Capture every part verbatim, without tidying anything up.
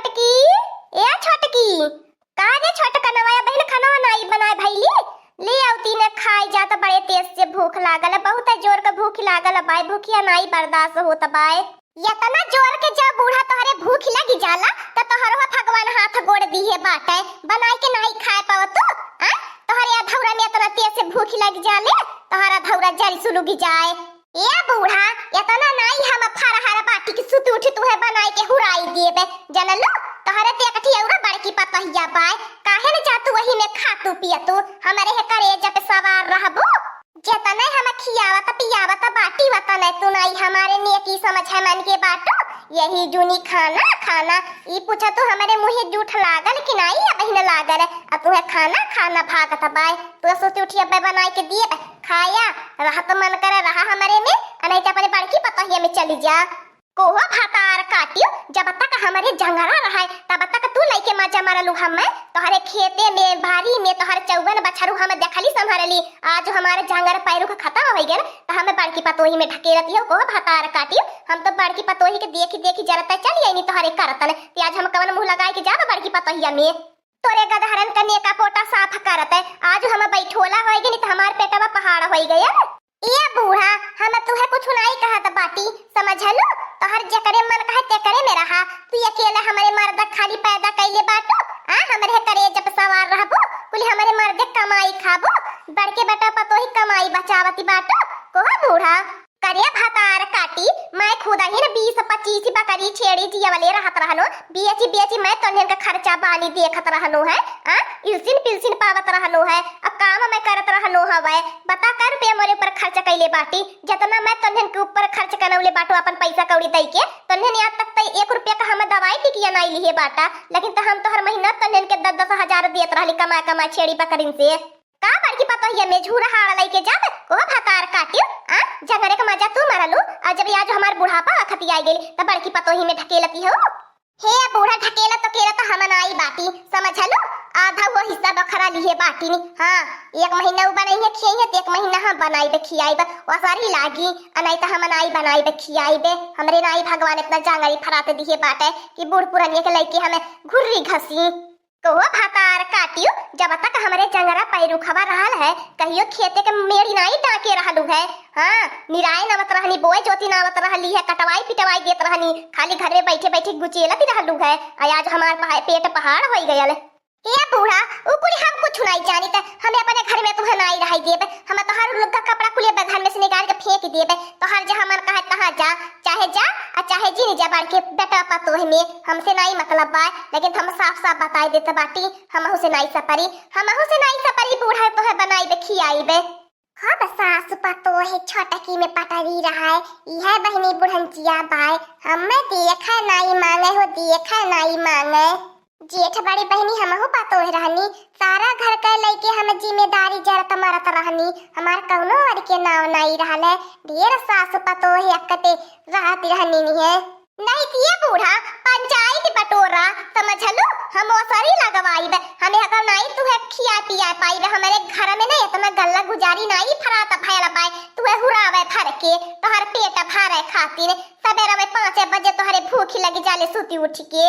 छोटकी, ए छोटकी, का रे छोटकनवा, बहिन खाना नाई बनाए भइली? ले आवती न खाए जा, त बड़े तेज से भूख लागल है, बहुत जोर के भूख लागल है बाय, भूखिया नाई बर्दाश्त होत बाय। यतना जोर के जब बूढ़ा तोहरे भूख लगी जाला, त तोहरो भगवान हाथ गोड़ दिहे बाटे, बनाए के नाई खाए पावतू, आ? तोहरे अधौरा में यतना तेज से भूख लगी जाले, तोहरा अधौरा जरी सुलुगी जाए। ए बूढ़ा, यतना नाई हम फरहर बाटी कि सुत उठी तुहे बनाए के हुराई देबे, जनलू? तोहरे ते एकठी औरा बड़की पतोहिया बाय, काहे न जातू वही में खातू पियतू, हमरे हे करेजा पे सवार रहबू। जेतने हम खियावत पियावत बाटी वतने तू नाई हमारे नेकी समझे मन के बाटू, यही जूनी खाना खाना, ई पूछा तू हमरे मुँहे जूठ लागल कि नाई अबहिन लागल, आ तुहे खाना खाना भागत बाय, तू सुत उठी अबे बनाए के दिए खाया, रहा तो मन करे रहा हमरे में, आ नहीं तो अपने बड़की पतोहिया में चली जा। कोहो भातार काटियो, जब तक हमरे जंगरा रहे, तब तक तू लइके मजा मारलू हमें, तोहरे खेते में, बारी में, तोहरे चौवन बछरू हम देखली संभरली। आज हमारे जंगर पैरुख खत्म होइ गए, त हमें बड़की पतोही में ढकेलती हो। कोहो भातार काटियो, हम तो बड़की पतोही के देखी देखी जरते चली आईनी तोहरे करतन। ते आज हम कवन मुँह लगाए के जाब बड़की पतोहिया में? तोरे गदहरन के नेका पोटा साफ करत है, आज हम बैठोला होइ गए, नहीं तो हमार पेटवा पहाड़ होइ गया। ए बूढ़ा, हम तुहे कुछ नाई कहत बाटी, समझलू? तोहर जेकरे मन कहे तेकरे में रहा। तू अकेले हमरे मर्द खाली पैदा कैले बाटू, आ? हमरे करेजा पे सवार रहबू, कुल हमरे मर्द कमाई खाबू, बड़के बेटा पतोही कमाई बचावती बाटू, कोहा बूढ़ा? करे भतार काटी, मैं खुदहिन बीस पच्चीस बकरी छेड़ी जियवले रहत रहनो, बेची बेची मैं तोन्हन का खर्चा पानी देखत रहनो है, आ? इल्सिन पिल्सिन पावत रहनो है, अब काम मैं करत रहनो हवे, बता कै रुपया मोरे ऊपर खर्च कैले बाटी, जतना मैं तोन्हन के ऊपर खर्च करौले बाटो अपन पैसा कौड़ी दई के, तोन्हन आज तक तई एक रुपया का हम दवाई टिकिया नाई लिहे बाटा, लेकिन त हम तो हर महीना तोन्हन के दस दस हजार देत रहली कमा कमा छेड़ी बकरिन से। का बड़की पतोहिया में झूरा हाड़ लइके जाब, कोह भतार काटियो, आ? जंगरे के मजा तू मरलू, आ जब आज हमार बुढ़ापा अखतिया गइल, त बड़की पतोही में ढकेलती हो। हे बूढ़ा, ढकेला तो केला तो हम नाई बाटी, समझलू? आधा वो हिस्सा बखरा लिहे बाटी नी। हाँ, एक महीना उ बनइहे खियाइहे, त एक महीना हम बनाइबे खियाइबे, ओसरी लागी, आ नाई त हम नाई बनाइबे खियाइबे। हमरे नाई भगवान इतना जांगरी फराते दिहे बाटे कि बूढ़ पुरनिया के लइके हमें घुर्री घसी। कहो भतार काटियो, जब तक हमरे जंगरा पैरुखवा रहल है, कहियो खेते के मेड़ी नाई डाके रहलू है। हाँ, निराए नावत रहनी, बोए जोती नावत रहली है, कटवाई पिटवाई देत रहनी, खाली घर में बैठे बैठे गुचेलत रहलू है। आ आज हमार पहा-, पेट पहाड़ होइ गयल। हे बूढ़ा, उ कुल हम कुछ नाई जानित, हमें अपने घर में तुहे नाई रहाई देब, हम तोहार लुग्गा कपड़ा कुलिया घर में से निकाल के फेंक देब, तोहार जहाँ मन कहे तहाँ जा, चाहे जा, आ चाहे जिन जा, बड़के बेटा पतोह में, हमसे नाई मतलब बा, लेकिन हम साफ साफ बताई देत बाटी, हमहू से नाई सपरी, हमहू से नाई सपरी, बूढ़ा तोहे बनाइबे खियाइबे। हाँ, बस सास पतोह छोटकी में पटरी रहा है, इहे बहिनी बुढ़ंचिया बाय, हमें देखे नाई मांगे हो, देखे नाई मांगे। जेठ बड़ी बहिनी हमहू पतोह रहनी, सारा घर के लइके हम जिम्मेदारी जरत मरत रहनी, हमार कौनो अर के नाव नाई रहल है, ढेर सास पतोह अक्कते रहत रहनी निहे। नहीं किए बूढ़ा, पंचायत बटोरा, समझलू? हम ओसरी लगवाइब, हमें अगर नाई तुहे खिया पिया पाइब, हमरे घर में ना इतना गल्ला गुजारी नाई फरात भयल पाए, तुहे हुरावे भर के, तोहर पेट भरे खातिर, सबेरा में पाँचे बजे तोहरे भूख लग जाले सुती उठ के।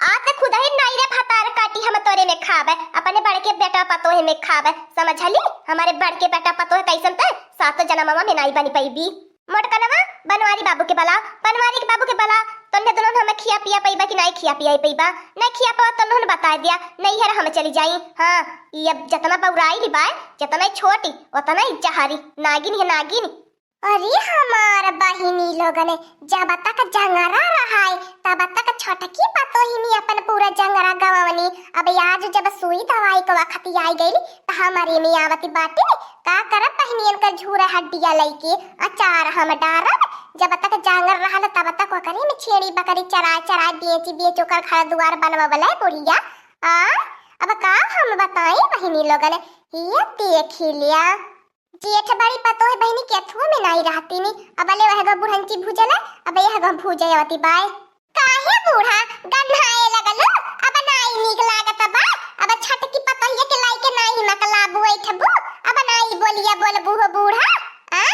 आज से खुदही नाई रे भतार काटी हम तोरे में खाबे, अपने बड़के बेटा पतोहे में खाबे, समझली? हमारे बड़के बेटा पतोहे कैसन ते सात जनमवा में नाई बनी पैबी। मोटकनवा, बनवारी बाबू के बला, बनवारी के बाबू के बला, तोन्हे दुल्हन हमें खिया पिया पैबा कि नाई खिया पिया पैबा? नाई खिया पावा तोन्हन बता दिया, नहीं हर हम चली जाई। हाँ, ये अब जतना बौराई ली बाय, जतना ही छोटी, उतना ही जहारी, नागिन है नागिन। अरे हमार बहिनी लोगन, जब तक जंगरा रहाय, तब तक छोटकी पतोहिनी अपन पूरा जंगरा गववनी। अब आज जब सुई दवाई के वक्त आई गइल, त हमारे में आवत बाटे। का करब बहिनियन का झूरा हड्डिया लइके अचार हम डारब। जब तक जांगर रहल, तब तक ओकरे में छेड़ी बकरी चराए चराए, बेची बेच ओकर घर दुआर बनवले बुढ़िया। आ, अब का हम बताई बहिनी लोगन, ये देखी लिया। जेठ बड़ी पतोह बहिनी केथुओ में नाई रहती नी, अब ले वह गो बुढ़ंची भूजल, अब यह गो भूजे अवती बाय। काहे बूढ़ा गन्हाए लगलू? अब नाई नीक लागत बा, अब छटकी पतोहिया के लाई के नाई मकला बुआई ठबू, अब नाई बोलिया बोलबू हो बूढ़ा। आ?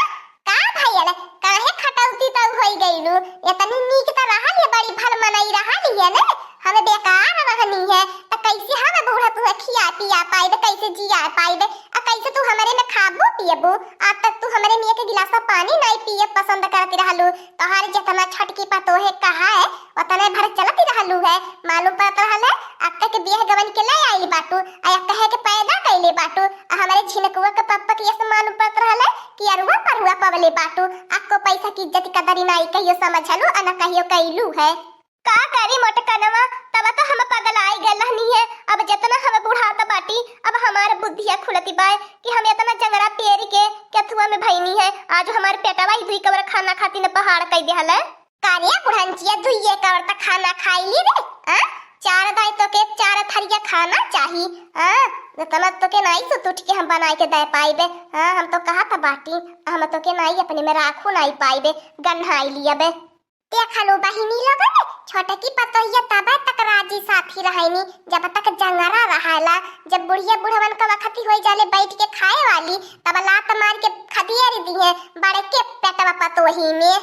का भयल? काहे खटौती तऊ होई गइलू? एतनी नीक त रहल है, बड़ी भल मनई रहल है ने, हम बेकार रहनी है, त कैसे हम बूढ़ा तुहे खिया पिया पाइबे, कैसे जिया पाइबे, आ कैसे तू हमरे में खाबू पियबू? आज तक तू हमरे में एक गिलास पानी नाई पिए पसंद करत रहलू। तोहार जितना छोटकी पतोहे कहा है, उतने भर चलत रहलू है। मालूम पड़त रहल है, अक्का के बियाह गवन के ले आइल बाटू, आ अक्का है के पैदा कैले बाटू, आ हमरे झिनकुआ के पप्पा के यस मालूम पड़त रहल है कि अरुआ परुआ पवले बाटू। अक्को पैसा की इज्जत कदरी नाई कहियो समझलू, आ न कहियो कैलू है। का करी मोटकनवा, तब तो हम पगलाई गए रहनी है। अब जितना हम बुढ़ात बाटी, अब हमार बुद्धिया खुलती बाय कि हम इतना जंगरा पेरी के केथुआ में भईनी है। आज हमार पेटवा ही दुई कवर खाना खाती न पहाड़ कई देहल है। का रे बुढ़ंचिया, दुइये कवर त खाना खाई ली रे, आ? चार दाई तो के चार थरिया खाना चाही, आ? इतना तो के नाई सुत उठ के हम बनाई के दे पाइबे, आ? हम तो कहा था बाटी, हम तो के नाई अपने में राखू नाई पाइबे, गन्हाई लियबे। देखलू बहिनी लोगन, छोटकी पतोहिया तब तक राजी साथी रहनी, जब तक जंगरा रहला। जब बुढ़िया बुढ़वन का वखती होई जाले बैठ के खाए वाली, तब लात मार के खदियारी दिहे बड़के पेटवा पतोही में।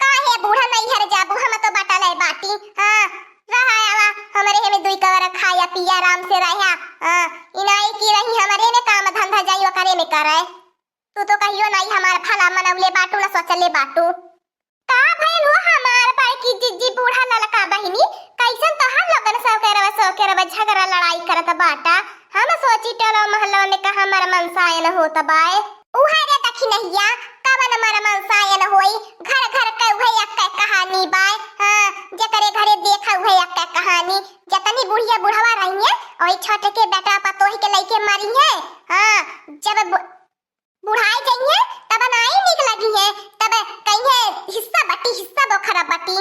काहे बूढ़ा नैहर जाबू, हम तो बटले बाटी। हाँ, रहा आवा, हमरे हे में दुई कवर खाया पिया आराम से रहा। हाँ, इनाई की रही हमरे में काम धंधा जाई ओकरे में करे। तू तो कहियो नाई हमार भला मनवले बाटू, ना सोचले बाटू। का भइल हो हमार बड़की जिज्जी बूढ़ा ललका बहिनी, कैसन तोहार लोगन सौकेरवा सौकेरवा झगड़ा लड़ाई करत बाटा? हम सोची टोला मोहल्ला में कहाँ मरमनसायन होत बाए। उहे रे दखिनहिया, कवन मरमनसायन होई, घर घर के उहे एक कहानी बाए। हाँ, जेकरे घरे देखा उहे एक कहानी। जतनी बुढ़िया बुढ़वा रही है, वही छोटे के बेटा पतोही के लइके मरी है। हाँ, जब बु-, बुढ़ाई जइहे, तब नाई नीक लगिहे, तब कहिहे, "हिस्सा बटी, हिस्सा बोखरा बटी।"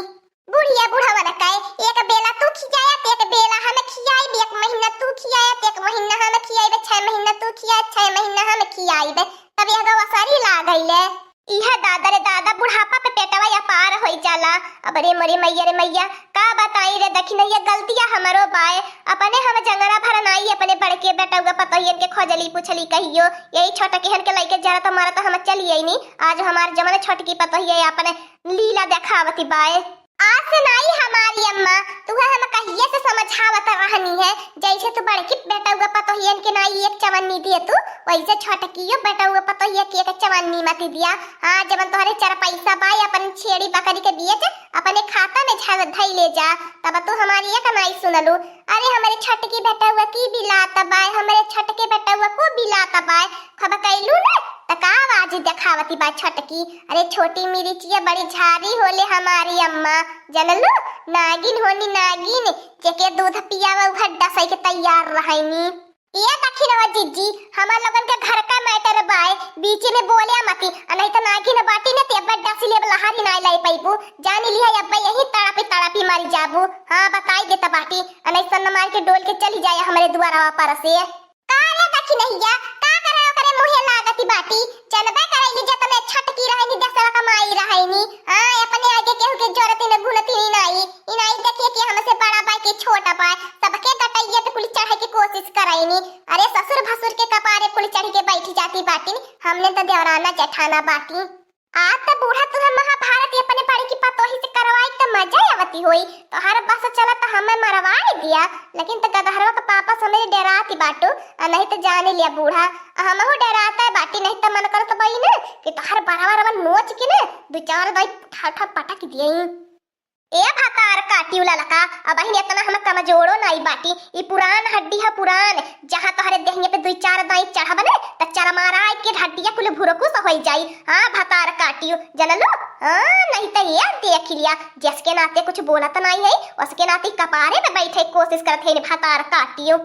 बुढ़िया बुढ़वन कहे, "एक बेला तू खियाया, त एक बेला हम खियाइब, एक महीना तू खियाया, त एक महीना हम खियाइब, छह महीना तू खियाया, छह महीना हम खियाइब।" तब यह गवा सरी ला गईले। इह दादा रे दादा, बुढ़ापा पे पेटवा या पार होई जाला। अब रे मोरी मैया रे मैया, का बताई रे दखिनैया, गलतिया हमरो बाय। अपने हम जंगरा भर नाई अपने बड़के बेटउआ पतोहियन के खोजली पूछली कहियो। यही छोटकिहन के लइके जरत मरत हम चली अइनी। आज हमार जवन छोटकी पतोहिया अपने लीला देखावती बाय। आज से नाई हमारी अम्मा, तुहे हम कहिए से समझावत रहनी है, जैसे तू बड़की बेटउआ पतोहियन के नाई एक चवन्नी दिए तू, वैसे छोटकियो बेटउआ पतोहिया के एक चवन्नी मत दिया। हाँ, जवन तोहरे चार पैसा बाय अपन छेड़ी बकरी के बेच अपने खाता में झ-, धई ले जा, तब तू हमारी एक नाई सुनलू। अरे हमरे छोटकी बेटउआ की बिलात बाय, हमरे छोटके बेटउआ को बिलात बाय, खब कैलू न, त का आवाज देखावती बा छोटकी। अरे छोटी मिरिचिया बड़ी झारी होले हमारी अम्मा, जनलू, नागिन होनी नागिन, जेके दूध पियावा उहे डसई के तैयार रहनी। ए दखिनवा जिज्जी, हमार लोगन के घर का matter बाय, बीच में बोले मती, आ नहीं त नागिन बाटी न ते अब्बे डसी लेब लहारी नाई लाई पैबू, जानी लिहा अब्बे यही तड़पी तड़पी मरी जाबू। हाँ, बताई देत बाटी, आ नहीं सन्न मार के डोल के चली जाए हमरे दुआरवा पर से। का रे दखिनहिया, का करे ओकरे मुँहे लागती बाटी? जनबे करैली जतने छोटकी रहनी, देसवा कमाई रहनी। हाँ, अपने आगे केहू के जरूरत न गुनती नाई। इनाई देखिए कि हमसे बड़ा बाय कि छोटा बाय, सबके गटैया पे कुल चढ़े के कोशिश करैनी। अरे ससुर भसुर के कपारे कुल चढ़ के बैठी जाती बाटिन, हमने तो देवराना जेठाना बाटी। आज त बूढ़ा तुहे महाभारत अपने बड़की पतोही से करवाई त मजा आवती होई। तोहर बस चला त हमें मरवाई दिया, लेकिन त गदहरवा के पापा से हमरे डेराती बाटू, आ नहीं त जाने लिया बूढ़ा, आ हमहू डेराता बाटी, नहीं त मन करत बई न कि तोहर बराबर नोच के न दू चार दाई ठा ठा पटक दिए। ए भतार काटियो ललका, अबहिन इतना हम कमजोरो नाई बाटी। ई पुरान हड्डी ह पुरान, जहाँ तोहरे देहिया पे दुई चार दाई चढ़ब ने, त चरमाराय के हड्डिया कुल भुरकुस होई जाई। हाँ भतार काटियो, जनलू? हाँ, नहीं त ये देख लिया, जिसके नाते कुछ बोलत नाई है, उसके नाते कपारे पे बैठे कोशिश करत है भतार काटियो।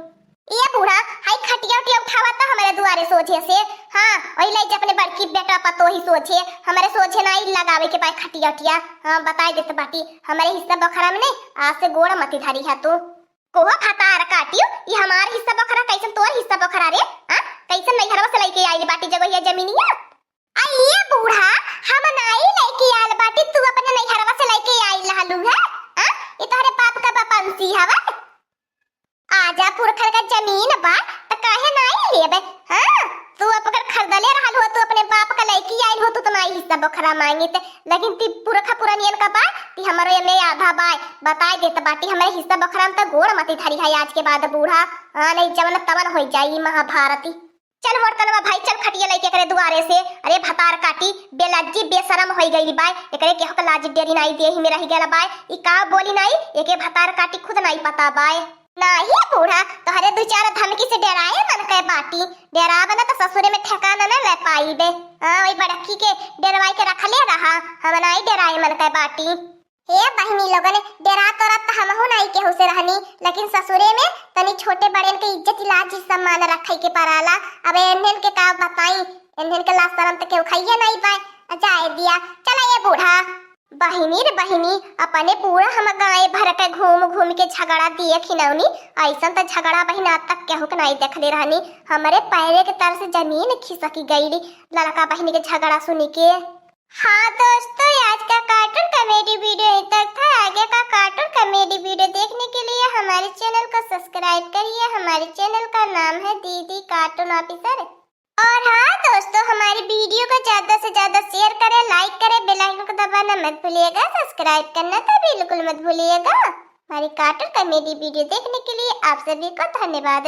ए बूढ़ा, हाई खटिया उटिया उठावा त हमरे दुआरे सोझे से। हाँ, वही ले जा अपने बड़की बेटा पतोही सोझे, हमरे सोझे नाई लगावे के पाए खटिया उटिया। हाँ, बताई देत बाटी, हमरे हिस्सा बखरा में नहीं, आज से गोड़ मती धरी है तू। कोहो भतार काटियो, ई हमार हिस्सा बखरा कैसन तोर हिस्सा बखरा रे? हाँ, कैसन नैहरवा से लइके आइल बाटी जगह ये जमीनिया? आ ये बूढ़ा, हम नाई लइके आइल बाटी, तू अपने नैहरवा से लइके आइल रहलू है? हाँ, ये तोहरे बाप का बपंसी हवा। आजा पुरखर का जमीन बा, त काहे नाई लेबे? हाँ, तू तू अपकर खरीदले रहल हो, तू अपने बाप का लइकी आइल हो, तू तो नाई हिस्सा बखरा मांगित, लेकिन ती पुरखा पुरनियन का बाय, ती हमरो एमे आधा बाय, बताए देत बाटी, हमरे हिस्सा बखरा में तो गोड़ मती धरी है आज के बाद बूढ़ा। हाँ, नहीं जवन तवन होई जाई महाभारती। चल मोटकनवा भाई, चल खटिया लइके एकरे दुआरे से। अरे भतार काटी, बेलज्जी बेशरम होई गई बाय, एकरे केहू के लाज डेरी नाई, देही में रह गया बाय, ई का बोली नाई, एके भतार काटी खुद नाई पता बाय। नाही बूढ़ा, तोहरे दू चार धमकी से डेराए मन के बाटी, डेराब न तो ससुरे में ठिकाना न ले पाइबे। हाँ, वही बड़की के डेरवाई के रखले रहा, हम नाई डेराए मन के बाटी। हे बहिनी लोगन, डेरा तोरा त हमहू नाई केहू से रहनी, लेकिन ससुरे में तनी छोटे बड़ेन के इज्जत लाज सम्मान रखे के पराला। अब एन्हन के का बताई, एन्हन के लाज शरम त केहू खाइए नाई पाए। जाए दिया, चला ये बूढ़ा। बहिनी रे बहिनी, अपने पूरा हम गाय भर के घूम घूम के झगड़ा दिए खिनौनी। ऐसन त झगड़ा बहिन आज तक केहू के नाई देखले रहनी। हमरे पैरे के तर से जमीन खिसकी गईली लड़का बहिनी के झगड़ा सुनी के। हाँ दोस्तों, आज का कार्टून कॉमेडी वीडियो यहीं तक था। आगे का कार्टून कॉमेडी वीडियो देखने के लिए हमारे चैनल को सब्सक्राइब करिए। हमारे चैनल का नाम है दीदी कार्टून ऑफिसर। और हाँ दोस्तों, हमारी वीडियो को ज्यादा से ज्यादा शेयर करें, लाइक करें, बेल आइकन को दबाना मत भूलिएगा, सब्सक्राइब करना तो बिल्कुल मत भूलिएगा। हमारी कार्टून कॉमेडी वीडियो देखने के लिए आप सभी को धन्यवाद।